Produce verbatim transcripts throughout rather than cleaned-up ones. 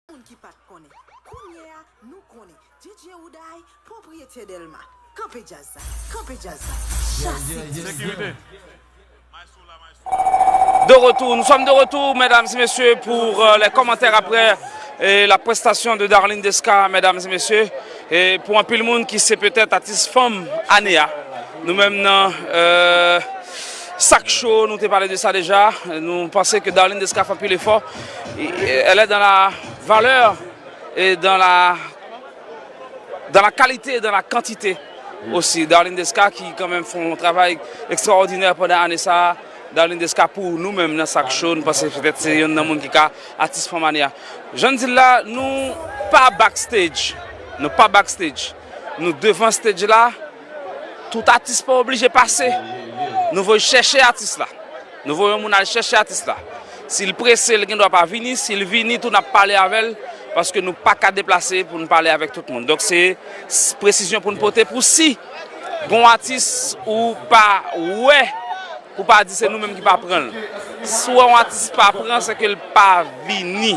Moun ki pa t konnen. Kounye a, nou konnen. D J Ouday, pwopriyetè Dèlma. Kanpe djaz la. Kanpe djaz la. Chase. Sekirite. De retour, nous sommes de retour, mesdames et messieurs, pour euh, les commentaires après euh, la prestation de Darline Desca, mesdames et messieurs. Et pour anpil moun ki se petèt atis fanm ane a, nou menm nan euh, Sak Show, nou te pale de sa deja. Nou panse ke Darline Desca fè anpil efò. Et, euh, Elle est dans la valeur et dans la dans la qualité et dans la quantité aussi. Darline Desca ki kanmenm fè yon travay ekstraòdinè pandan ane sa a. Darline Desca pou nou menm nan Sak Show, nou panse petèt se youn nan moun ki ka atis fanm ane a. Jan n di l la, nou pa backstage. Nou pa backstage. Nou devan stage la. Tout atis pa oblije pase. Nou voye chèche atis la. Nou voye yon moun al chèche atis la. Si l prese, l gen dwa pa vini. Si l vini tou, n ap pale avè l. Paske nou pa ka deplase pou n pale avèk tout moun. Donk, se s- presizyon pou n pote pou si gon atis ou pa wè, pou pa di se nou menm ki pa pran l. Si w wè yon atis pa pran, se ke l pa vini.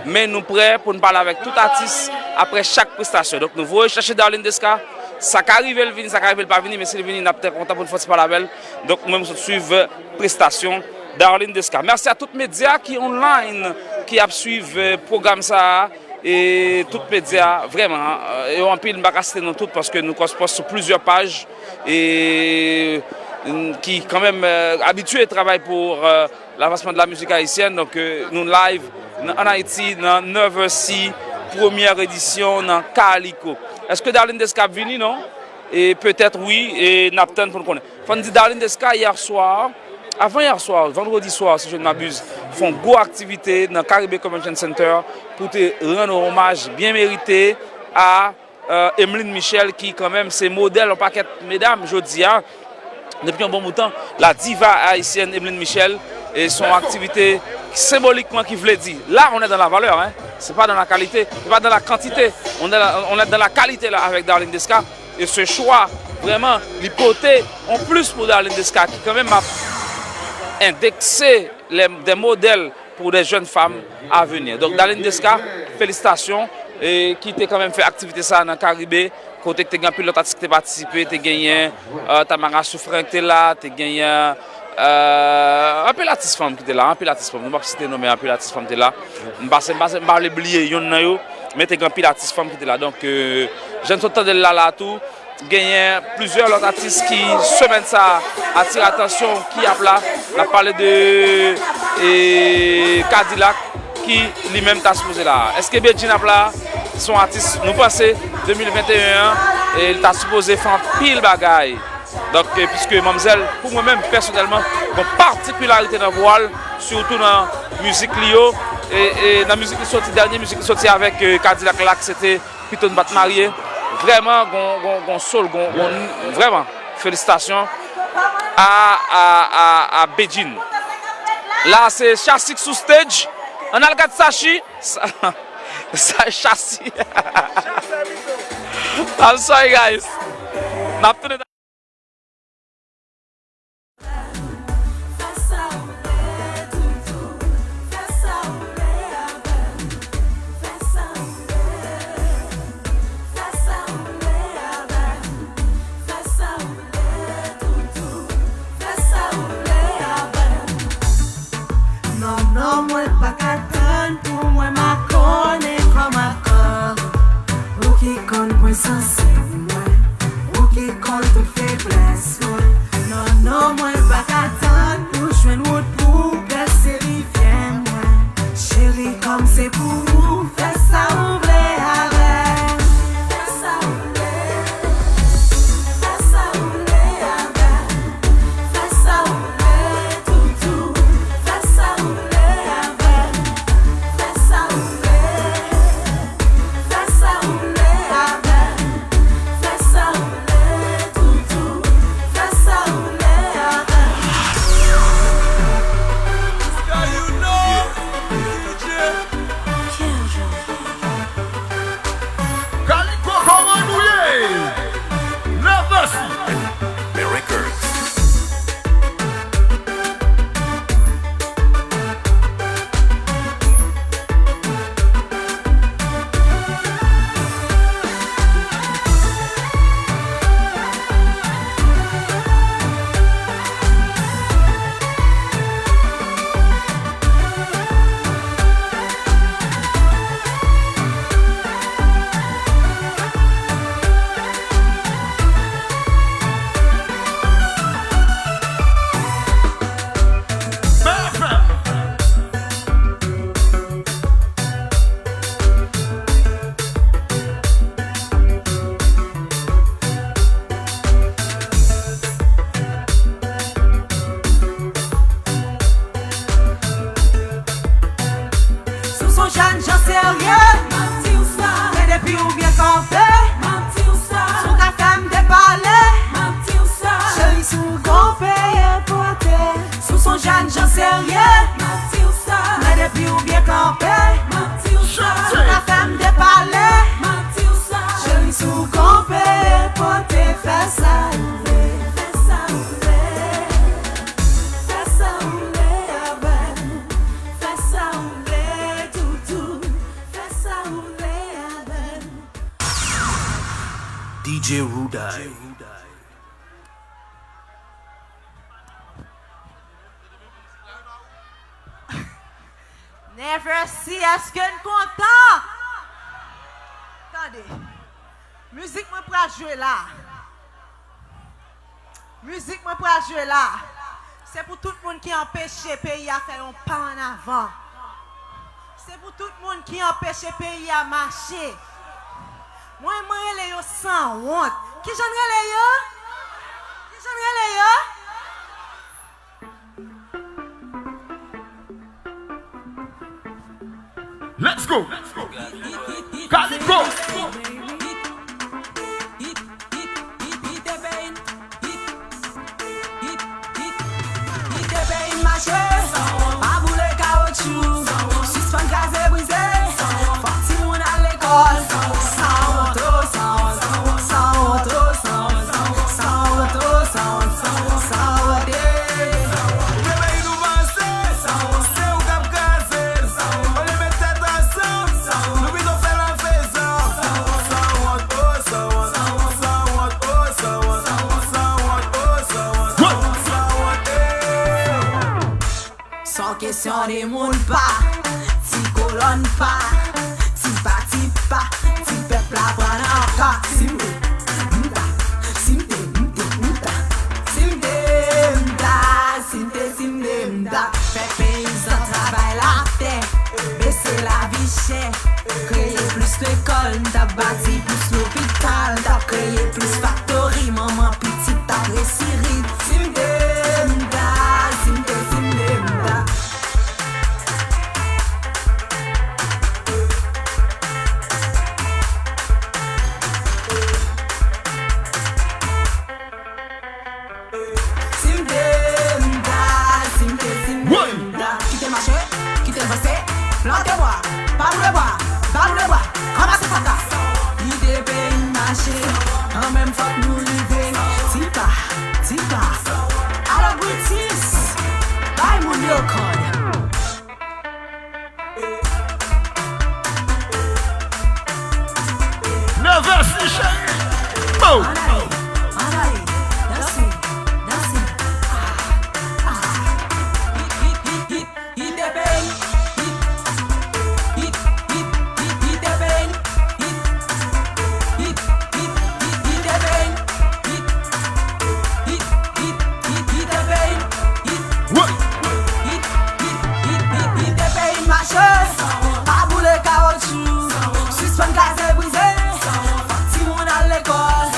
Men nou prè pou n pale avèk tout atis apre chak prestasyon. Donk, nou voye chèche Darline Desca. Sa ka rive l vini, sa ka rive l pa vini, men si l vini, n ap trè kontan pou n fè yon ti pale avè l. Donk, nou menm, nou sot swiv prestasyon Darline Desca. Mèsi a tout medya ki online, ki ap swiv euh, pwogram sa a. E tout medya, vrèman, euh, yo anpil, m pa ka site non tout, paske nou kòspòs sou plizyè paj, e, mm, ki kanmenm euh, abitye travay pou euh, l'avancement de la musique haïtienne. Donk, euh, nou live nan- ann Ayiti nan Never See, premyè edisyon nan Kaliko. Èske Darline Desca ap vini? Non. E petèt wi, e n ap tann pou n konnen. Fò n di Darline Desca yè swa, avan yè swa, vandredi swa, si je ne m'abuse, fè yon gwo aktivite nan Caribe Convention Center pou te rann omaj byen merite a euh, Emeline Michel, ki kanmenm se modèl yon pakèt medam jodi a. Depi yon bon bout tan, la diva ayisyèn Emeline Michel, e se yon aktivite senbolikman ki vle di, là, on est dans la valeur, hein. C'est pas dans la qualité, c'est pas dans la quantité. On est, là- on est dans la qualité là avec Darline Desca. E se chwa, vrèman, li pote yon plis pou Darline Desca, ki kanmenm ap endekse les, des modèles pour des jeunes femmes à venir. Donk, Darline Desca, felisitasyon, e ki te kanmenm fè aktivite sa a nan Karibe, kote ki te gen anpil lòt atis ki te patisipe, te genyen euh, Tamara Souffrant ki te la, te genyen euh, anpil atis fanm ki te la, anpil atis fanm. Nou p ap site non, men anpil atis fanm te la. M pa, m pa, m pa vle bliye youn nan yo, men te gen anpil atis fanm ki te la. Donk, euh, jan n sot tande l la, la tou, genyen plizyè lòt atis ki, semèn sa a, atire atansyon, ki ap la. N ap pale de e, Kadilak, ki li menm ta sipoze la. Èske Bedjine ap la? Se yon atis, nou panse, de mil venteyen an, e li ta sipoze fè anpil bagay. Donk, e, piske manmzèl, pou mwen menm, pèsonèlman, gon patikilarite nan vwa l, sitou nan mizik li yo, e, e nan mizik li soti, dènye mizik li soti avèk e, Kadilak la, se te Pito n pa t marye. Vrèman, gon, gon, gon soul, gon, gon, vrèman, felisitasyon a, a, a, a Bedjine. La, se Chasik sou stage. Ann al gad Sachi. Sa, sa Chasi. I'm sorry, guys. N ap tounen. Fè sa w vle, toutou. Fè sa w vle avè m. Fè sa w vle avè m. Fè sa w vle, toutou. Fè sa w vle avè m. Non, non, mwen pa ka tann pou mwen makonnen kò m ak kò w. Ou ki konn pwen sansib mwen, ou ki konn tout feblès mwen. Non, non, mwen pa ka tann pou jwenn wout pou pèse rivyè mwen. Cheri, kòm se pou ou, fè sa ou vle avè m. Fè sa ou vle, fè sa ou vle avè m. Fè sa ou vle, toutou, fè sa ou vle avè m. Fè sa ou vle, fè sa ou vle avè m. Fè sa ou vle, toutou, fè sa ou vle avè m. Now you know, D J. D J Ruday. Never see, èske n kontan? Tande. Mizik mwen pral jwe la. Mizik mwen pral jwe la, se pou tout moun ki anpeche peyi a fè yon pa annavan. Se pou tout moun ki anpeche peyi a mache. Mwen, mwen rele yo sanwont. Kijan n rele yo? Kijan n rele yo? Let's go! Calico! Kite peyi m mache, pa boule kawotchou, sispann kraze brize, fòk timoun al lekòl. Sanwont o, sanwont, sanwont o, sanwont, sanwont o, sanwont, sanwont, sanwont e. Kite peyi nou vanse, se ou k ap kraze l. Olye met tèt ansanm, nou pito fè l an fezan. Sanwont o, sanwont, sanwont o, sanwont, sanwont o, sanwont, sanwont e. Se yon kesyon de moun pa, ti kolòn pa, ti pati pa, ti pèp la pran nan ka. Si m te, m ta, si m te, m te, m ta, si m te, m ta, si m te, si m te, m ta fè peyizan travay latè, bese lavi chè, kreye plis lekòl, m t ap bati plis lopital, m t ap kreye plis faktori, manman pitit t ap resi ri. Si m te, m ta, si m te, si m te, m ta. Si m te, m ta, si m te, si m te, m ta. Kite l mache, kite l vanse, plante bwa, pa boule bwa, pa boule bwa, ranmase traka. Kite peyi n mache, kanmenm fòk nou rive. Ti pa, ti pa, alò Britis, bay moun yo kòd. Nèvè si cheri. Bow. Ann ale, ann ale, danse, danse. Ah, ah. Kite peyi, kite peyi, kite peyi. Kite peyi mache, pa boule kawotchou, sispann kraze brize, fòk timoun al lekòl.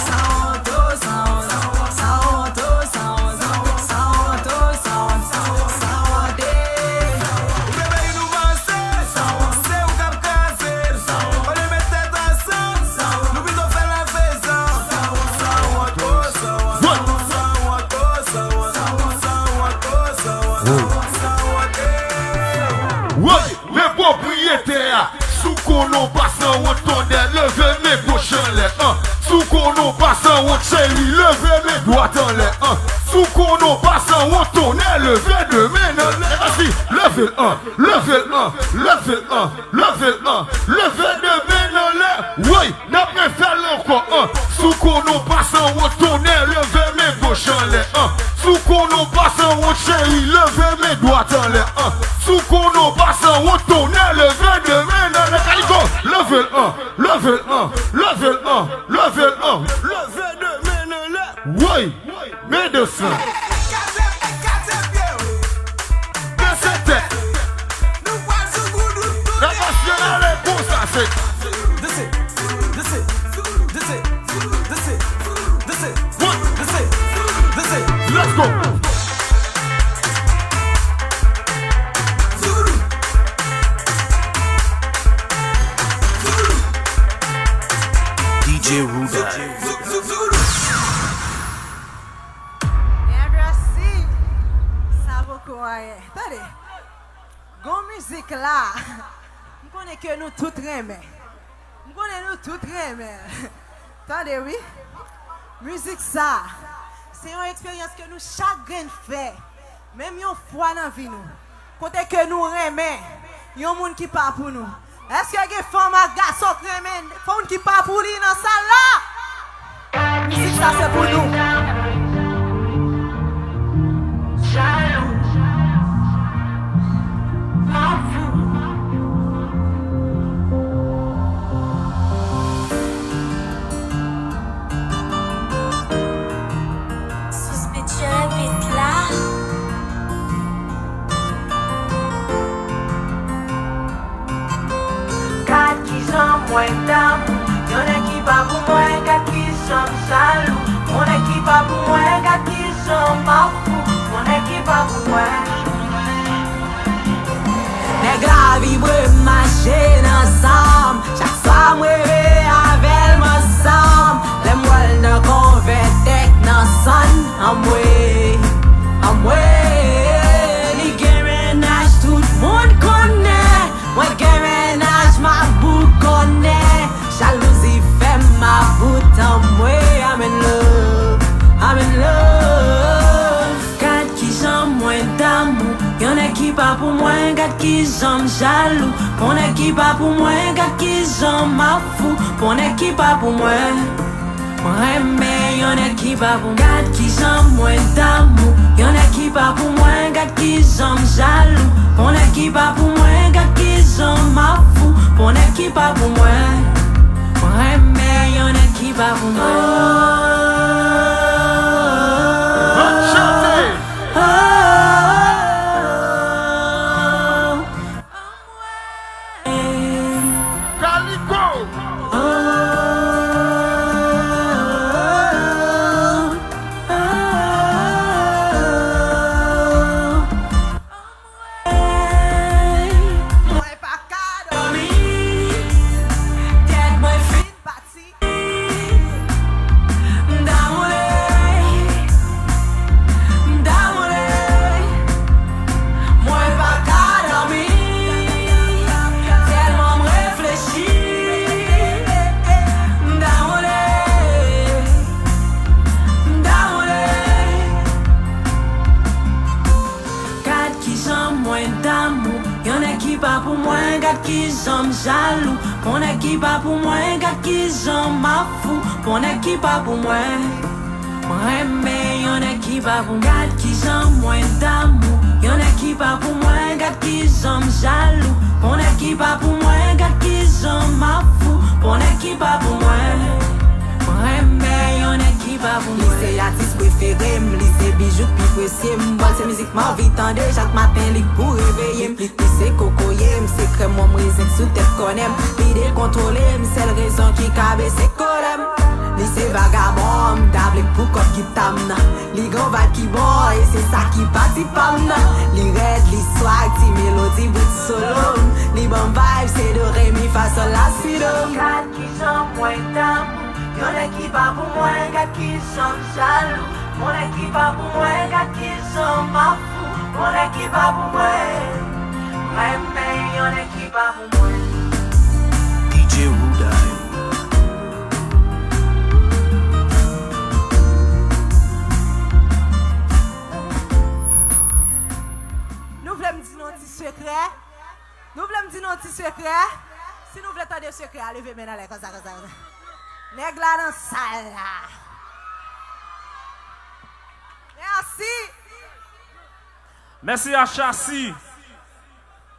Sanwont o, sanwont, sanwont o, sanwont, sanwont o, sanwont, sanwont e. Kite peyi nou vanse, se ou k ap kraze l. Olye met tèt ansanm, nou pito fè l an fezan. Sanwont o, sanwont, sanwont o, sanwont, sanwont o, sanwont, sanwont e. Woy, men pwopriyetè a. Si w konnen w pa sanwont, tonnè, leve men goch anlè, an. Si w konnen w pa sanwont, cheri, leve men dwat anlè, an. Si w konnen w pa sanwont, tonnè, leve de men nan lè. Leve l, an, leve l, an, leve l, an, leve l, an, leve de men nan lè. Woy, n ap refè l ankò, an. Si w konnen w pa sanwont, tonnè, leve men goch anlè, an. Si w konnen w pa sanwont, cheri, leve men dwat anlè, an. Si w konnen w pa sanwont, tonnè, leve de men nan lè. Kaliko, leve l, an, leve l, an, leve l, an, leve l, an. Leve de men nan lè. Woy! Men de san. Bese tèt. N ap mache ale konsa, se. Let's go. D J Ruday. Never see. Sa poko anyen. Tande. Gon mizik la. M konnen ke nou tout renmen. M konnen nou tout renmen l. Tande wi. Mizik sa, se yon eksperyans ke nou chak grenn fè. Menm yon fwa nan vi nou. Kote ke nou renmen yon moun ki pa pou nou. Èske gen fanm ak gason k renmen fanm ki pa pou li nan sal la? Sa se pou nou. Sous Beat, jere beat la. Gad kijan mwen damou, yon nèg ki pa pou mwen, gad kijan m jalou. Yon nèg ki pa pou mwen, gad kijan m ap fou, yon nèg ki pa pou mwen. Nèg la vibre, m mache nan zam. Chak swa m reve avè l m ansanm. Lè m wè l nan konvèt tèt nan sann. Anmwe, anmwe. Li gen mennaj, tout moun konnen. Mwen gen mennaj, m ap boukonnen. Jalouzi fè m mabout, anmwe. I'm in love, I'm in love. Gad kijan mwen damou, yon nèg ki pa pou mwen, gad kijan m jalou. Yon nèg ki pa pou mwen, gad kijan m ap fou. Yon nèg ki pa pou mwen. Mwen renmen yon nèg ki pa pou mwen. Gad kijan mwen damou, yon nèg ki pa pou mwen, gad kijan m jalou. Yon nèg ki pa pou mwen, gad kijan m ap fou. Yon nèg ki pa pou mwen. Mwen renmen yon nèg ki pa pou mwen. Ann chante! Kaliko! Mwen pa ka dòmi, tèt mwen fin pati. M damou li, m damou li. Mwen pa ka dòmi, tèlman m reflechi. M damou li, m damou li. Gad kijan mwen damou, yon nèg ki pa pou mwen, gad kijan m jalou. Yon nèg ki pa pou mwen, gad kijan m ap fou. Yon nèg ki pa pou mwen. Mwen renmen yon nèg ki pa pou mwen. Gad kijan mwen damou, yon nèg ki pa pou mwen, gad kijan m jalou. Yon nèg ki pa pou mwen, gad kijan m ap fou. Yon nèg ki pa pou mwen. Mwen renmen yon nèg ki pa pou mwen. Li se atis prefere m, li se bijou k pi presye m. Bòl se mizik m anvi tande, chak maten li k pou reveye m. Li se kokoye m, se krèm wòm rezen k sou tèt kònè m. Li dekontwole m, sèl rezon ki ka bese kolè m. Li se vagabon, m ta vle k pou kòb gita m nan. Li gen yon vibe ki bon, e se sa ki pati pa m nan. Li rèd, li swag, ti melodi, bout solo m. Li ban m vibe, se do, re, mi, fa, sòl, la, si, do. Gad kijan mwen damou, yon nèg ki pa pou mwen, gad kijan m jalou. Yon nèg ki pa pou mwen, gad kijan m ap fou. Yon nèg ki pa pou mwen. Mwen renmen yon nèg ki pa pou mwen. D J Ruday. Nou vle m di nou yon ti sekrè? Nou vle m di nou yon ti sekrè? Si nou vle tande sekrè a, leve men n anlè konsa, konsa, konsa. Nèg la nan sal la. Mèsi. Mèsi a Chasi.